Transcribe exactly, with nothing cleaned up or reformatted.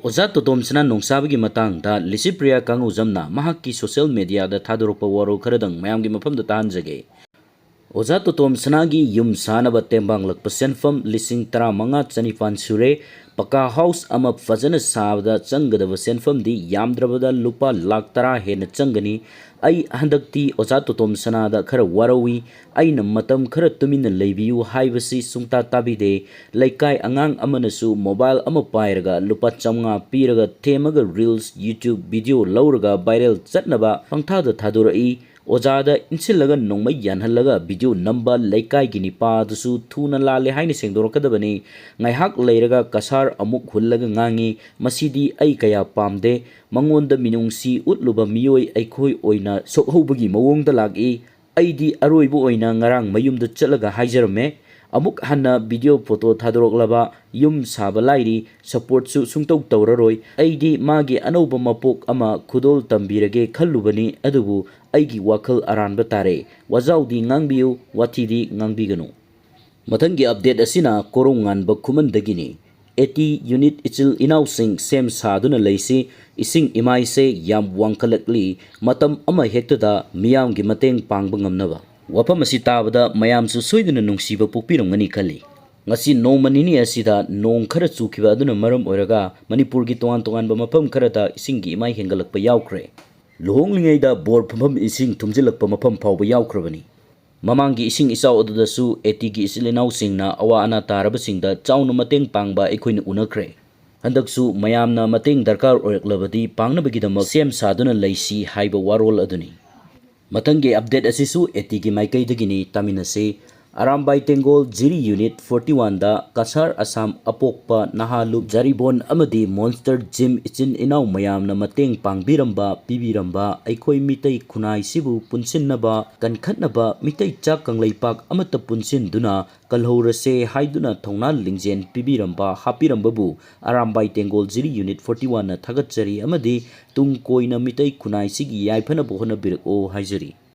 ꯑꯣꯖꯥ ꯇꯣꯇꯣꯝ ꯁꯅꯥ ꯅꯣꯡꯁꯥꯕꯒꯤ ꯃꯇꯥꯡꯗ ꯂꯤꯁꯤꯄ꯭ꯔꯤꯌꯥ ꯀꯥꯡꯉꯨꯖꯝꯅ ꯃꯍꯥꯛꯀꯤ ꯁꯣꯁꯤꯌꯦꯜ ꯃꯦꯗꯤꯌꯥꯗ ꯊꯥꯗꯣꯔꯛꯄ ꯋꯥꯔꯣꯜ ꯈꯔꯗꯪ ꯃꯌꯥꯝꯒꯤ ꯃꯐꯝꯗ ꯇꯥꯍꯟꯖꯒꯦ꯫ ꯑꯣꯖꯥ ꯇꯣꯇꯣꯝ ꯁꯅꯥꯒꯤ ꯌꯨꯝ ꯁꯥꯅꯕ ꯇꯦꯡꯕꯥꯡꯂꯛꯄ ꯁꯦꯟꯐꯝ ꯂꯤꯁꯤꯡ ꯇꯔꯥꯃꯉꯥ ꯆꯅꯤꯄꯥꯟ ꯁꯨꯔꯦ꯫ ꯄꯀꯥ ꯍꯥꯎꯁ ꯑꯃ ꯐꯖꯅ ꯁꯥꯕꯗ ꯆꯪꯒꯗꯕ ꯁꯦꯟꯐꯝꯗꯤ ꯌꯥꯝꯗ꯭ꯔꯕꯗ ꯂꯨꯄꯥ ꯂꯥꯈ ꯇꯔꯥ ꯍꯦꯟꯅ ꯆꯪꯒꯅꯤ꯫ ꯑꯩ ꯍꯟꯗꯛꯇꯤ ꯑꯣꯖꯥ ꯇꯣꯇꯣꯝ ꯁꯅꯥꯗ ꯈꯔ ꯋꯥꯔꯧꯏ꯫ ꯑꯩꯅ ꯃꯇꯝ ꯈꯔ ꯇꯨꯃꯤꯟꯅ ꯂꯩꯕꯤꯌꯨ ꯍꯥꯏꯕꯁꯤ ꯁꯨꯡꯇꯥ ꯇꯥꯕꯤꯗꯦ꯫ ꯂꯩꯀꯥꯏ ꯑꯉꯥꯡ ꯑꯃꯅꯁꯨ ꯃꯣꯕꯥꯏꯜ ꯑꯃ ꯄꯥꯏꯔꯒ ꯂꯨꯄꯥ ꯆꯥꯝꯃꯉꯥ ꯄꯤꯔꯒ ꯊꯦꯝꯃꯒ ꯔꯤꯜꯁ, ꯌꯨꯇ꯭ꯌꯨꯕ ꯚꯤꯗꯤꯑꯣ ꯂꯧꯔꯒ ꯚꯥꯏꯔꯦꯜ ꯆꯠꯅꯕ ꯄꯪꯊꯥꯗ ꯊꯥꯗꯣꯔꯛꯏ꯫ ꯑꯣꯖꯥꯗ ꯏꯟꯁꯤꯜꯂꯒ ꯅꯣꯡꯃꯩ ꯌꯥꯟꯍꯜꯂꯒ ꯚꯤꯗꯤꯑꯣ ꯅꯝꯕ, ꯂꯩꯀꯥꯏꯒꯤ ꯅꯤꯄꯥꯗꯨꯁꯨ ꯊꯨꯅ ꯂꯥꯜꯂꯦ ꯍꯥꯏꯅ ꯁꯦꯡꯗꯣꯔꯛꯀꯗꯕꯅꯤ꯫ ꯉꯥꯏꯍꯥꯛ ꯂꯩꯔꯒ ꯀꯁꯥꯔ ꯑꯃꯨꯛ ꯍꯨꯜꯂꯒ ꯉꯥꯡꯉꯤ꯫ ꯃꯁꯤꯗꯤ ꯑꯩ ꯀꯌꯥ ꯄꯥꯝꯗꯦ꯫ ꯃꯉꯣꯟꯗ ꯃꯤꯅꯨꯡꯁꯤ ꯎꯠꯂꯨꯕ ꯃꯤꯑꯣꯏ ꯑꯩꯈꯣꯏ ꯑꯣꯏꯅ ꯁꯣꯛꯍꯧꯕꯒꯤ ꯃꯑꯣꯡꯗ ꯂꯥꯛꯏ꯫ ꯑꯩꯗꯤ ꯑꯔꯣꯏꯕ ꯑꯣꯏꯅ ꯉꯔꯥꯡ ꯃꯌꯨꯝꯗ ꯆꯠꯂꯒ ꯍꯥꯏꯖꯔꯝꯃꯦ꯫ ꯑꯃꯨꯛ ꯍꯟꯅ ꯚꯤꯗꯤꯑꯣ ꯐꯣꯇꯣ ꯊꯥꯗꯣꯔꯛꯂꯕ ꯌꯨꯝ ꯁꯥꯕ ꯂꯥꯏꯔꯤ, ꯁꯄꯣꯔꯠꯁꯨ ꯁꯨꯡꯇꯧ ꯇꯧꯔꯔꯣꯏ꯫ ꯑꯩꯗꯤ ꯃꯥꯒꯤ ꯑꯅꯧꯕ ꯃꯄꯣꯛ ꯑꯃ ꯈꯨꯗꯣꯜ ꯇꯝꯕꯤꯔꯒꯦ ꯈꯜꯂꯨꯕꯅꯤ, ꯑꯗꯨꯕꯨ ꯑꯩꯒꯤ ꯋꯥꯈꯜ ꯑꯔꯥꯟꯕ ꯇꯥꯔꯦ꯫ ꯋꯥꯖꯥꯎꯗꯤ ꯉꯥꯡꯕꯤꯌꯨ, ꯋꯥꯊꯤꯗꯤ ꯉꯥꯡꯕꯤꯒꯅꯨ꯫ ꯃꯊꯪꯒꯤ ꯑꯞꯗꯦꯠ ꯑꯁꯤꯅ ꯀꯣꯔꯧꯉꯥꯟꯕ ꯈꯨꯃꯟꯗꯒꯤꯅꯤ꯫ ꯑꯦꯇꯤ ꯌꯨꯅꯤꯠ ꯏꯆꯤꯜ ꯏꯅꯥꯎꯁꯤꯡ ꯁꯦꯝ ꯁꯥꯗꯨꯅ ꯂꯩꯁꯤ꯫ ꯏꯁꯤꯡ ꯏꯃꯥꯏꯁꯦ ꯌꯥꯝ ꯋꯥꯡꯈꯠꯂꯛꯂꯤ꯫ ꯃꯇꯝ ꯑꯃ ꯍꯦꯛꯇꯗ ꯃꯤꯌꯥꯝꯒꯤ ꯃꯇꯦꯡ ꯄꯥꯡꯕ ꯉꯝꯅꯕ꯫ ꯋꯥꯐꯝ ꯑꯁꯤ ꯇꯥꯕꯗ ꯃꯌꯥꯝꯁꯨ ꯁꯣꯏꯗꯅ ꯅꯨꯡꯁꯤꯕ ꯄꯣꯛꯄꯤꯔꯝꯒꯅꯤ ꯈꯜꯂꯤ꯫ ꯉꯁꯤ ꯅꯣꯡꯃ ꯅꯤꯅꯤ ꯑꯁꯤꯗ ꯅꯣꯡ ꯈꯔ ꯆꯨꯈꯤꯕ ꯑꯗꯨꯅ ꯃꯔꯝ ꯑꯣꯏꯔꯒ ꯃꯅꯤꯄꯨꯔꯒꯤ ꯇꯣꯉꯥꯟ ꯇꯣꯉꯥꯟꯕ ꯃꯐꯝ ꯈꯔꯗ ꯏꯁꯤꯡꯒꯤ ꯏꯃꯥꯏ ꯍꯦꯟꯒꯠꯂꯛꯄ ꯌꯥꯎꯈ꯭ꯔꯦ꯫ ꯂꯨꯍꯣꯡꯂꯤꯉꯩꯗ ꯕꯣꯔ ꯐꯝꯐꯝ ꯏꯁꯤꯡ ꯊꯨꯝꯖꯤꯜꯂꯛꯄ ꯃꯐꯝ ꯐꯥꯎꯕ ꯌꯥꯎꯈ꯭ꯔꯕꯅꯤ꯫ ꯃꯃꯥꯡꯒꯤ ꯏꯁꯤꯡ ꯏꯆꯥꯎ ꯑꯗꯨꯗꯁꯨ ꯑꯦꯇꯤꯒꯤ ꯏꯆꯤꯜ ꯏꯅꯥꯎꯁꯤꯡꯅ ꯑꯋꯥ ꯑꯅꯥ ꯇꯥꯔꯕꯁꯤꯡꯗ ꯆꯥꯎꯅ ꯃꯇꯦꯡ ꯄꯥꯡꯕ ꯑꯩꯈꯣꯏꯅ ꯎꯅꯈ꯭ꯔꯦ꯫ ꯍꯟꯗꯛꯁꯨ ꯃꯌꯥꯝꯅ ꯃꯇꯦꯡ ꯗꯔꯀꯥꯔ ꯑꯣꯏꯔꯛꯂꯕꯗꯤ ꯄꯥꯡꯅꯕꯒꯤꯗꯃꯛ ꯁꯦꯝ ꯁꯥꯗꯨꯅ ꯂꯩꯁꯤ ꯍꯥꯏꯕ ꯋꯥꯔꯣꯜ ꯑꯗꯨꯅꯤ꯫ ꯃꯊꯪꯒꯤ ꯑꯞꯗꯦꯠ ꯑꯁꯤꯁꯨ ꯑꯦꯇꯤꯒꯤ ꯃꯥꯏꯀꯩꯗꯒꯤꯅꯤ, ꯇꯥꯃꯤꯟꯅꯁꯤ꯫ ꯑꯔꯥꯝꯕꯥꯏ ꯇꯦꯡꯒꯣꯜ ꯖꯤꯔꯤ ꯌꯨꯅꯤꯠ ꯐꯣꯔꯇꯤ ꯋꯥꯟꯗ ꯀꯁꯥꯔ ꯑꯁꯥꯝ ꯑꯄꯣꯛꯄ ꯅꯍꯥ ꯂꯨꯞ ꯖꯔꯤꯕꯣꯟ ꯑꯃꯗꯤ ꯃꯣꯟꯁꯇꯔ ꯖꯤꯝ ꯏꯆꯤꯟ ꯏꯅꯥꯎ ꯃꯌꯥꯝꯅ ꯃꯇꯦꯡ ꯄꯥꯡꯕꯤꯔꯝꯕ, ꯄꯤꯕꯤꯔꯝꯕ ꯑꯩꯈꯣꯏ ꯃꯤꯇꯩ ꯈꯨꯟꯅꯥꯏꯁꯤꯕꯨ ꯄꯨꯟꯁꯤꯟꯅꯕ, ꯀꯟꯈꯠꯅꯕ, ꯃꯤꯇꯩ ꯆꯥꯛ ꯀꯪꯂꯩꯄꯥꯛ ꯑꯃꯠꯇ ꯄꯨꯟꯁꯤꯟꯗꯨꯅ ꯀꯜꯍꯧꯔꯁꯦ ꯍꯥꯏꯗꯨꯅ ꯊꯧꯅꯥ ꯂꯤꯡꯖꯦꯜ ꯄꯤꯕꯤꯔꯝꯕ, ꯍꯥꯞꯄꯤꯔꯝꯕꯕꯨ ꯑꯔꯥꯝꯕꯥꯏ ꯇꯦꯡꯒꯣꯜ ꯖꯤꯔꯤ ꯌꯨꯅꯤꯠ ꯐꯣꯔꯇꯤ ꯋꯥꯟꯅ ꯊꯥꯒꯠꯆꯔꯤ ꯑꯃꯗꯤ ꯇꯨꯡ ꯀꯣꯏꯅ ꯃꯤꯇꯩ ꯈꯨꯟꯅꯥꯏꯁꯤꯒꯤ ꯌꯥꯏꯐꯅꯕ ꯍꯣꯠꯅꯕꯤꯔꯛꯑꯣ ꯍꯥꯏꯖꯔꯤ꯫